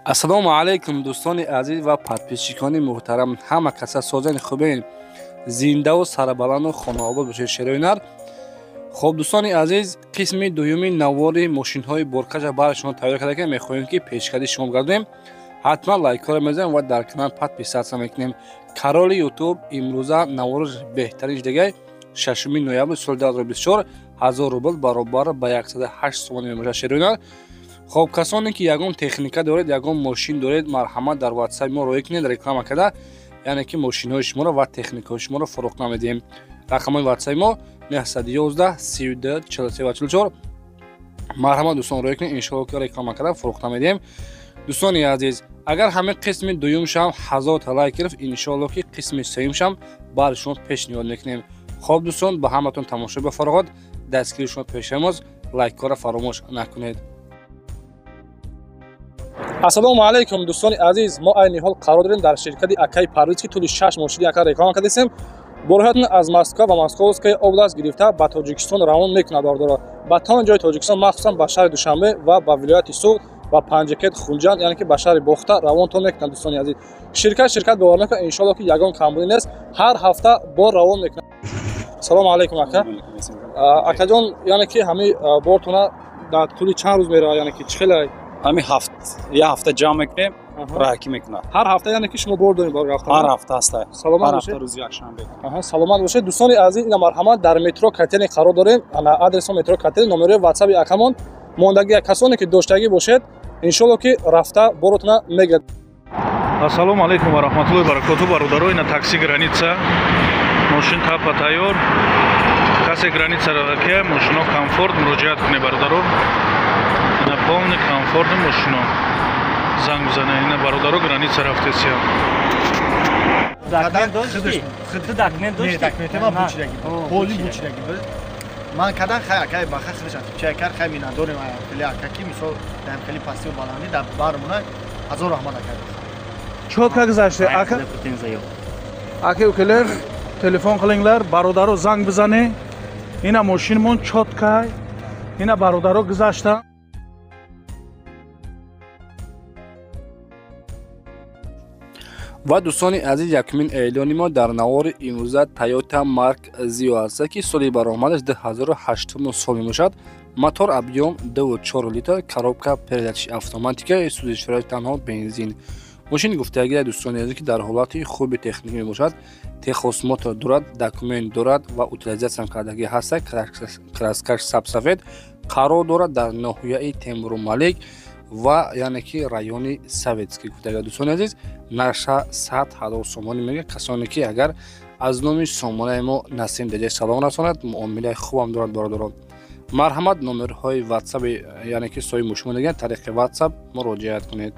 Ассалому алайкум дӯстони азиз ва подписчикони муҳтарам, ҳама каса созани хубен, зиндаву сарбаланду хонаобод бошед, шерои нар. Хоб дӯстони азиз, қисми дуюми навори мошинҳои боркаша барои шумо тайёр карда, ки мехоҳем ки пешкади шумо гардонем. Ҳатман лайкҳоро мезанем ва дар канал подписаться мекунем. Канали YouTube имрӯза навори беҳтарин дигай 6 ноябр соли 2024 1000 рубл баробар ба 108 сомонӣ мебошад, шерои нар. Хоб касоне ки ягон техника доред, ягон мошин доред, марҳамат дар WhatsApp мо роӣ кунед, реклама карда, яъне ки мошинҳои шуморо ва техникаҳои шуморо фурӯхт намедиҳем. Рақамҳои WhatsApp мо 911 32 43 ва 44. Марҳамат дӯстон роӣ кунед, иншоалло ки реклама карда фурӯхт намедиҳем. Дӯстони азиз, агар ҳамин қисми дуюмшам 1000 та лайк гирифт, иншоалло ки қисми сеюмшам барои шумо пешниҳод мекунем. Хоб дӯстон, ба ҳаматон тамошо ба фароғат, дастгири шумо пешамоз, лайкҳоро фаромӯш накунед. Ассалому алайкум дӯстони азиз, мо айни ҳол қарор дорем дар ширкати Акай Парвиз, ки тӯли 6 мошини ака реклама кардастем. Борҳоятон аз Москва ва Московская область гирифта ба Тоҷикистон равон мекунад бардоро. Ба тамоми ҷои Тоҷикистон, махсусан ба шаҳри Душанбе ва ба вилояти Суғд, ба Панҷакент, Хунҷанд, яъне ки ба шаҳри Бохта равонтон мекунад дӯстони азиз. Ширкат бовар накунад, иншоалло ки ягон камбудӣ нест, ҳар ҳафта бор равон мекунад. Салому алайкум ака. Акаҷон, яъне ки ҳамин бортона дар тӯли чанд рӯз меравад, яъне ки чӣ хеле ҳамин ҳафт я ҳафта ҷамъ мекунем, раҳакӣ мекунад. Ҳар ҳафта, яъне ки шумо бор доред бор рафтан? Ҳар ҳафта ҳаста. Саломат бошед. Ҳар ҳафта рӯзи якшанбе. Аҳа, саломат бошед. Дӯстони азиз, ина марҳамат дар метро Котелни қарор дорем. Ана адреси метро Котелни, номерои WhatsApp акамон мондагӣ, касоне ки доштагӣ бошед, иншоалло ки рафта боротона мегирад. Ассалому алайкум ва раҳматуллоҳи ва баракотуҳ. Бародаро, ина такси граница, мошин тапа тайёр. Касе граница ки мошино комфорт муроҷиат кунед бародаро. Ина полный комфорт мошино. Занг бизанед, ина бародаро граница рафтесия. Документ дошти? Ту документ дошти? Не, документе ман бучидаги. Поли бучидаги. Ман кадан хай акай баха худаш чай кар хай минадорим хеле акаки мисол дар хеле пасти ва баландӣ дар бармона ҳазор раҳмат акай. Чётко гузаште ака. Ака укелер телефон қилингlar, бародаро занг бизанед. Ина мошинмон чётко. Ина бародаро гузашта. Ва дӯстони азиз, якумин эълони мо дар навори имрӯза Toyota Mark Zio аст, ки соли баромадаш 2008 сол мебошад. Мотор объем 2,4 литр, коробка передач автоматика, сӯзишвории танҳо бензин. Мошин гуфтагӣ дӯстони азиз, ки дар ҳолати хуби техникӣ мебошад, техосмотр дорад, документ дорад ва утилизатсия кардагӣ ҳаст, краскаш сабсафед, қарор дорад дар ноҳияи Темурмалик ва яъне ки райони Советский. Гуфтага дӯстони азиз, нарха 100 000 сомонӣ мегӯяд. Касоне ки агар аз номи сомонаи мо Насим Деҷа салом расонад, муомилаи хубам дорад бародарон. Марҳамат номерҳои WhatsApp, яъне ки соҳиби мошин дигар тариқи WhatsApp муроҷиат кунед.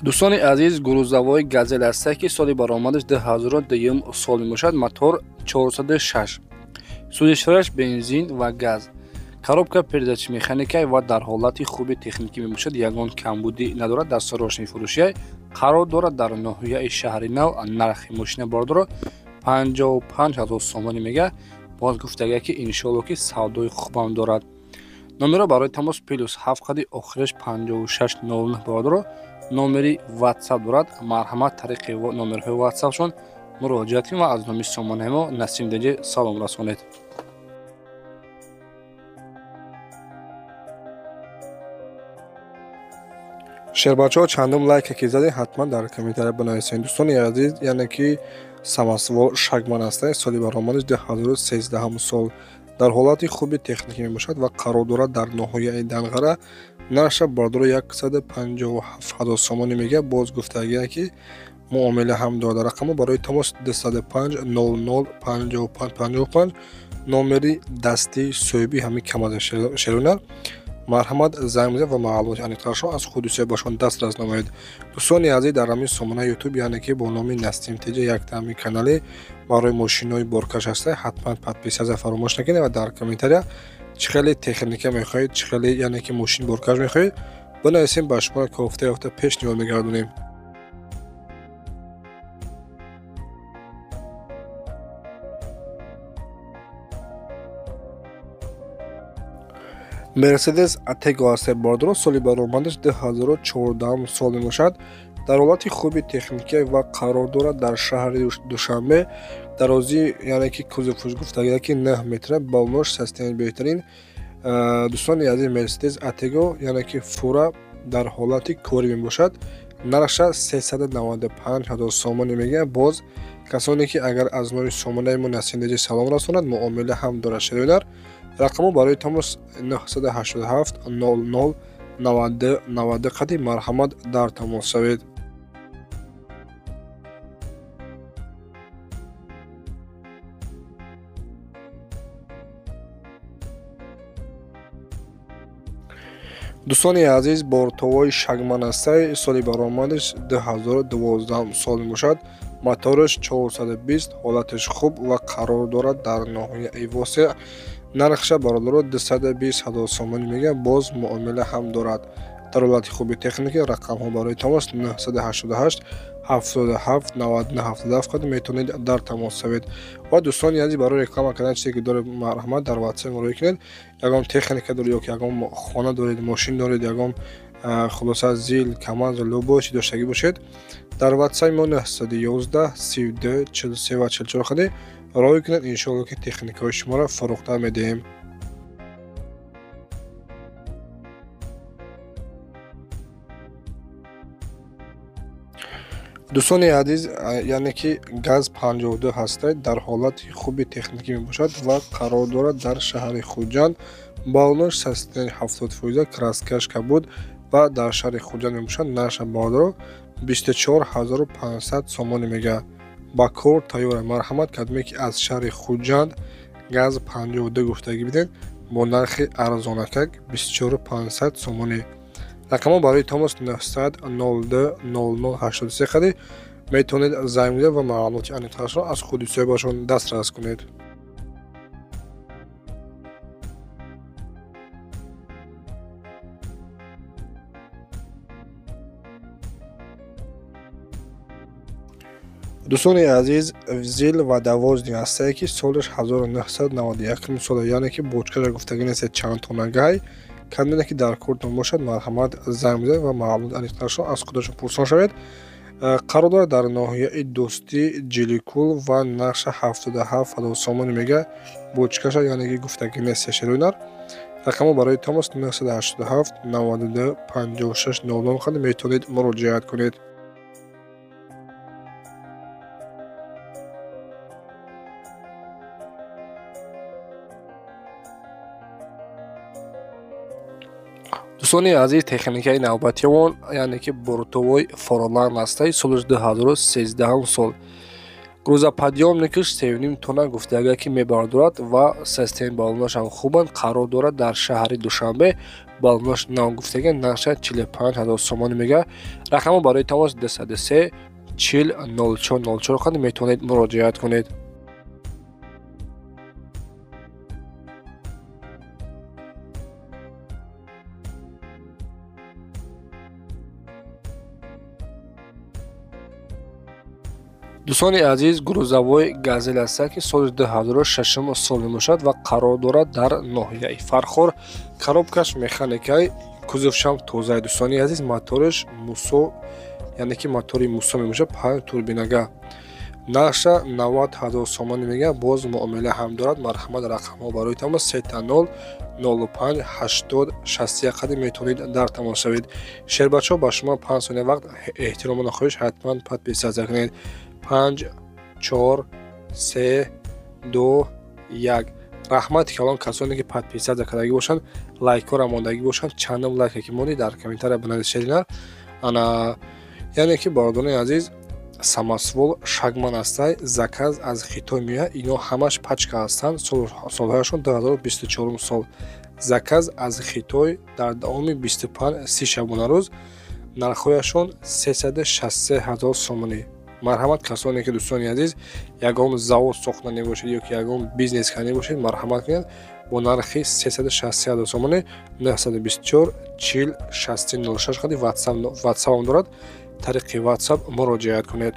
Дӯстони азиз, грузовой газел аст, ки соли баромадаш 2002 сол мебошад. Мотор 406, сӯзишвораш бензин ва газ, коробка передач механика ва дар ҳолати хуби техникӣ мебошад, ягон камбудӣ надорад. Дар сарошни фурӯшия қарор дорад дар ноҳияи шаҳри Нав. Нархи мошина бардоро 55 000 сомонӣ мегӯяд. Боз гуфтага ки иншоалло ки савдои хубам дорад. Номеро барои тамос +7 қади охираш 56 09 бардоро номери WhatsApp дорад. Марҳамат тариқи номерҳои WhatsApp-шон муроҷиат кунед ва аз номи сомонаи мо Насим Деҷа салом расонед. Шербачаҳо, чандум лайка ки задед, ҳатман дар комментария бинависед. Дӯстони азиз, яъне ки самосвал Шагман аст, соли баромадаш 2013 сол, дар ҳолати хуби техникӣ мебошад ва қарор дорад дар ноҳияи Данғара. Нархша бардоро 157 000 сомонӣ мегӯяд. Боз гуфтагия ки муомила ҳам дорад. Рақамҳо барои тамос 205 00 55 55, номери дастии соҳиби ҳамин камаза шерунар. Марҳамат занг бизанед ва маълумоти аниқтарашро аз худи соҳибашон дастрас намоед. Дӯстони азиз, дар ҳамин сомонаи YouTube, яъне ки бо номи Насим Теҷа якта ҳамин канале барои мошинҳои боркаш ҳаста, ҳатман подписаться фаромӯш накунед ва дар комментария чӣ хеле техника мехоҳед, чӣ хеле яъне ки мошин боркаш мехоҳед, бинависем, ба шумо кофта ёфта пешниҳод мегардонем. Мерседес Атего ҳастед бародаро, соли баромадаш 2014 сол мебошад. Дар ҳолати хуби техникӣ ва қарор дорад дар шаҳри Душанбе. Дарозӣ яъне ки кузовш гуфтагида ки 9 метра, балонош састияни беҳтарин. Дӯстони азиз, Мерседес Атего яъне ки фура дар ҳолати корӣ мебошад. Нархша 395 ҳазор сомонӣ мегӯяд. Боз касоне ки агар аз номи сомонаи мо Насимдеҷи салом расонад, муомила ҳам дорад. Шероинар рақамҳо барои тамос 987 00 92 92 қади марҳамат дар тамос шавед. Дӯстони азиз, бортовои Шагман ҳастай, соли баромадаш 2012 сол мебошад. Мотораш 420, ҳолаташ хуб ва қарор дорад дар ноҳияи Восеъ. Нархша бародаро 220 ҳазор сомонӣ мегӯяд, боз муомила ҳам дорад. Дар ҳолати хуби техникӣ рақамҳо барои тамос 988 77 99 77 қад метавонед дар тамос шавед. Ва дӯстони азиз, барои реклама кардан чизе ки доред, марҳамат дар WhatsApp муроҷиат кунед. Ягон техника доред ё ки ягон хона доред, мошин доред, ягон хулоса зил, камаз, любой чи доштагӣ бошед, дар WhatsApp мо 911 32 43 ва 44 қади роҳӣ кунед. Иншоалло ки техникаҳои шуморо фурӯхта медиҳем. Дӯстони азиз, яъне ки газ 52 ҳастай, дар ҳолати хуби техникӣ мебошад ва қарор дорад дар шаҳри Хуҷанд. Балонош 70%, краскаш кабуд ва дар шаҳри Хуҷанд мебошад. Нархша бародаро 24500 сомонӣ мегӯяд. Ба кор тайёр. Марҳамат кардем ки аз шаҳри Хуҷанд газ 52 гуфтагӣ бидед бо нархи арзонакак 24500 сомонӣ. Рақамҳо барои тамос 900 02 00 83 қади метавонед занг бизанед ва маълумоти аниқтарашро аз худи соҳибашон дастрас кунед. Дӯстони азиз, зил ва давозни ҳастае ки солаш 1991 сола, яъне ки бочкаша гуфтагӣ нест чанд тонагай. Кандине ки дар кортон бошад, марҳамат занг бизанед ва маълумоти аниқтарашро аз худашон пурсон шавед. Қарор дорад дар ноҳияи Дӯстӣ Ҷиликул ва нархша 77 ҳазор сомонӣ мегӯяд. Бочкаша яъне ки гуфтагӣ нест шероинар. Рақамҳо барои тамос 987 92 56 00 қад метавонед муроҷиат кунед. Дӯстони азиз, техникаи навбатиён яъне ки бортовой Форолан ҳастай, соли 2013 сол. Грузоподъёмникаш 3,5 тонна гуфтага ки мебардорад ва системи балонаш ҳам хубанд. Қарор дорад дар шаҳри Душанбе. Балонаш нав гуфтага, нархша 45 ҳазор сомонӣ мегӯяд. Рақамҳо барои тамос 203 40 04 04 қад метавонед муроҷиат кунед. Дӯстони азиз, грузовой Газель ҳастад ки соли 2006 сол мебошад ва қарор дорад дар ноҳияи Фархор. Коробкаш механикай, кузовшам тозаи. Дӯстони азиз, мотораш Мусо, яъне ки мотори Мусо мебошад, 5 турбинага. Нархша 90 ҳазор сомонӣ мегӯяд, боз муомила ҳам дорад. Марҳамат рақамҳо барои тамос 30 05 80 61 қади метавонед дар тамос шавед. Шербачаҳо, ба шумо 5 сония вақт, эҳтиромона хоҳиш, ҳатман подписаться кунед. 5 4 3 2 1. Раҳмати калон касоне ки подписаться кардагӣ бошанд, лайкҳоро мондагӣ бошанд. Чандум лайке ки мондед дар комментария бинависед. Ана яъне ки бародарони азиз, самосвол Шагман ҳастай, заказ аз Хитой меояд. Ино ҳамаш пачка ҳастанд, солҳояшон 2024 сол. Заказ аз Хитой дар давоми 25-30 шабонарӯз нархҳояшон 363 ҳазор сомонӣ. Марҳамат касоне ки дӯстони азиз ягон завод сохтанӣ бошед ё ки ягон бизнес карданӣ бошед, марҳамат кунед бо нархи 363 ҳазор сомонӣ. 924 40 60 06 қади WhatsApp дорад, тариқи WhatsApp муроҷиат кунед.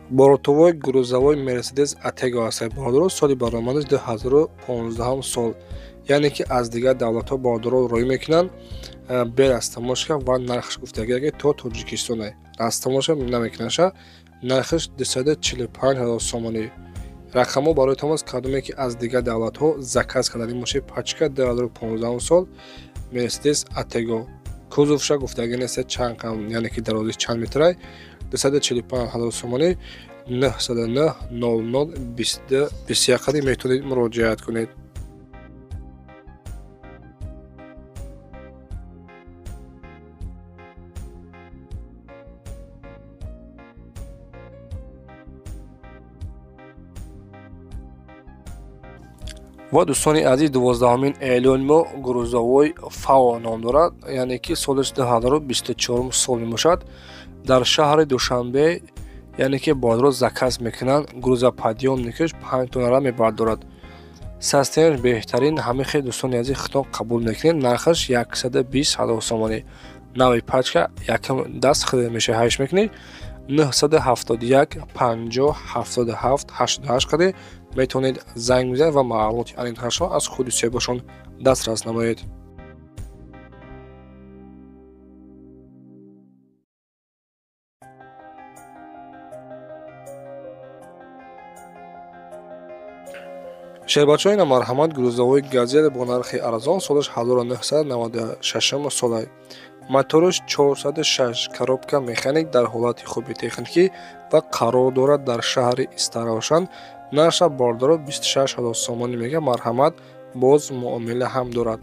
Бортовой грузовой Мерседес Атего ҳастад бародаро, соли баромадаш 2015 сол, яъне ки аз дигар давлатҳо бародаро роӣ мекунанд бе растамошка ва нархш гуфтагия ки то Тоҷикистон растамошка намекунаша. Нархш 245 ҳазор сомонӣ. Рақамҳо барои тамос, кадоме ки аз дигар давлатҳо заказ кардани мошини пачка 2015 сол Мерседес Атего. Кузовша гуфтагӣ нест чанд кам, яъне ки дарозиш чанд метрай. 245 ҳазор сомонӣ. 909 00 22 21 қади метавонед муроҷиат кунед. Ва дӯстони азиз, 12-ҳамин эълони мо грузовой Фао ном дорад, яъне ки солаш 2024 сол мебошад. Дар шаҳри Душанбе, яъне ки бародаро заказ мекунанд, грузоподъёмникаш 5 тоннара мебардорад. Состоянияш беҳтарин, ҳамин хел дӯстони азиз хитон қабул мекунед. Нархаш 120 ҳазор сомонӣ. Нави пачка якам даст хида мешавад, ҳайш мекунед. 971 50 77 88 қади метавонед занг бизанед ва маълумоти аниқтарашро аз худи соҳибашон дастрас намоед. Шербачаҳо, ина марҳамат, грузовой Газель бо нархи арзон, солаш 1996 солай. Мотораш 406, коробка механик, дар ҳолати хуби техникӣ ва қарор дорад дар шаҳри Истаравшан. Нархша бордоро 26 ҳазор сомонӣ мега. Марҳамат, боз муомила ҳам дорад.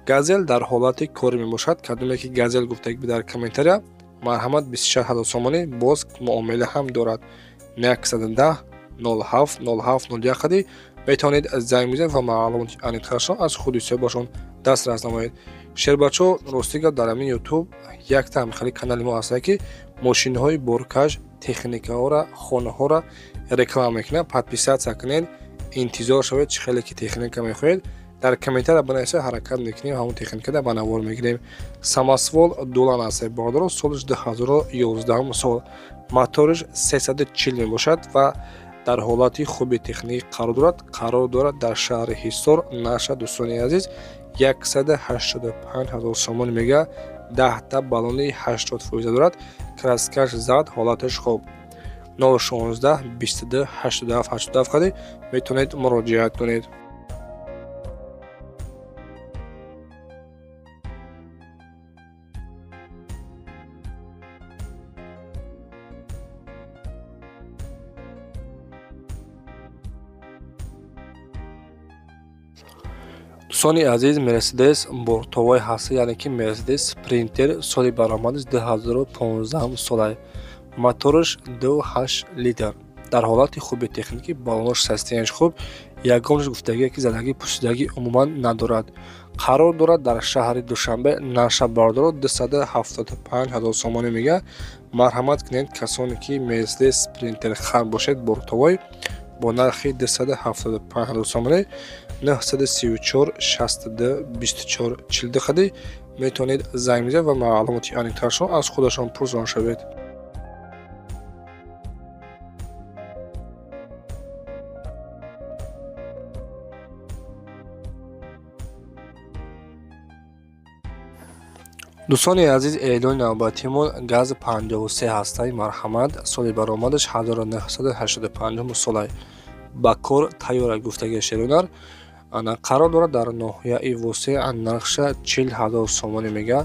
Газель дар ҳолати корӣ мебошад. Кадоме ки Газель гуфтагӣ дар комментария, марҳамат, 26 ҳазор сомонӣ, боз муомила ҳам дорад. 110 07 07 01 қади метавонед занг бизанед ва маълумоти аниқтарашро аз худи соҳибашон дастрас намоед. Шербачо, рости гап, дар ҳамин ютуб якта ҳамхели канали мо ҳастад, ки мошинҳои боркаш, техникаҳоро, хонаҳоро реклама мекунад. Подписаться кунед, интизор шавед, чӣ хеле ки техника мехоҳед дар комментария бинависед, ҳаракат мекунем, ҳамон техникада ба навор мегирем. Самосвал Дулан ҳастад бародаро, солаш 2011 сол, мотораш 340 мебошад ва дар ҳолати хуби техникӣ қарор дорад. Қарор дорад дар шаҳри Ҳисор. Нархша дӯстони азиз 185 ҳазор сомон мега. 10та баллони 80% дорад, краскаш зад, ҳолаташ хуб. 016 22 87 87 қади метавонед муроҷиат кунед. Дӯстони азиз, Мерседес бортовой ҳаст, яъне ки Мерседес Спринтер, соли баромадаш 2015 солай. Мотораш 2.8 литр, дар ҳолати хуби техникӣ, баллонош состоянияш хуб, ягонаш гуфтагие ки задагӣ пусидагӣ умуман надорад. Қарор дорад дар шаҳри Душанбе. Нархша бардоро 275 ҳазор сомонӣ мега. Марҳамат кунед, касоне ки Мерседес Спринтер хар бошед, бортовой бо нархи 275 ҳазор сомонӣ. 934 62 24 42 қади метавонед занг бизанед ва маълумоти аниқтарашро аз худашон пурсон шавед. Дӯстони азиз, эълони навбатимон ГАЗ 53 ҳастаи. Марҳамат, соли баромадаш 1985 солай, ба кор тайёра гуфтаги шерунар. Қарор дорад дар ноҳияи Восеъ. Нархша 40 ҳазор сомонӣ мега.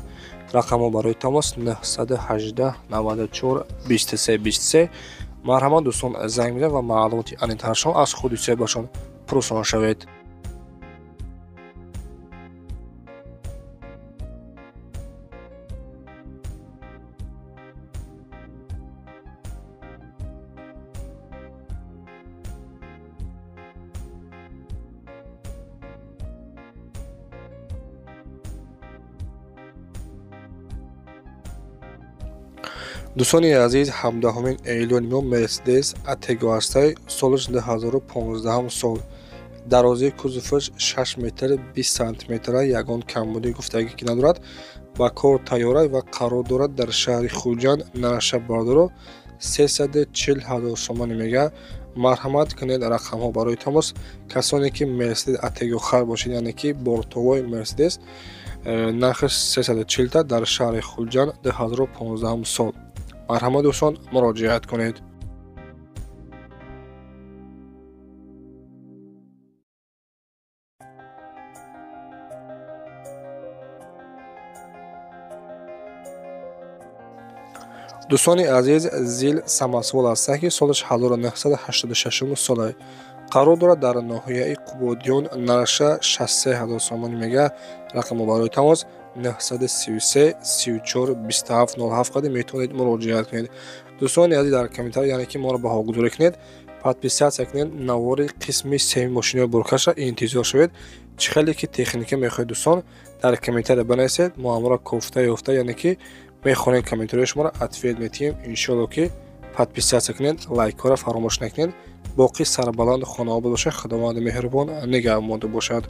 Рақамҳо барои тамос 918 94 23 23. Марҳамат дӯстон, занг бизанед ва маълумоти аниқтарашро аз худи соҳибашон пурсон шавед. Дӯстони азиз, 17-ҳамин эълони мо Мерседес Атего ҳастай, солаш 2015 сол. Дарозии кузоваш 6 метр 20 сантиметра, ягон камбудӣ гуфтагӣ ки надорад. Ба кор тайёра ва қарор дорад дар шаҳри Хуҷанд. Нархша бардоро 340 ҳазор сомонӣ мега. Марҳамат кунед, рақамҳо барои тамос. Касоне ки Мерседес Атего хар бошед, яъне ки бортовой Мерседес, нархаш 340 та дар шаҳри Хуҷанд 2015 сол. Марҳамат дӯстон, муроҷиат кунед. Дӯстони азиз, ЗИЛ самосвал ҳастанд, ки солаш 1986 сола, қарор дорад дар ноҳияи Қубодиён, нархша 63 ҳазор сомонӣ мега. Рақамҳо барои тамос 933 34 27 07 қади метавонед муроҷиат кунед. Дӯстони азиз, дар комментарий, яъне ки моро баҳогузорӣ кунед, подписаться кунед, навори қисми сеюми мошиниҳои боркаша интизор шавед. Чӣ хеле ки техника мехоҳед, дӯстон, дар комментария бинависед, мо ҳамро кофта ёфта, яъне ки мехонем комментарияи шуморо, ответ метиҳем. Иншоалло ки подписаться кунед, лайкҳоро фаромӯш накунед. Боқӣ сарбаланду хонаобод бошад, Худованди меҳрубон нигаҳбонтон бошад.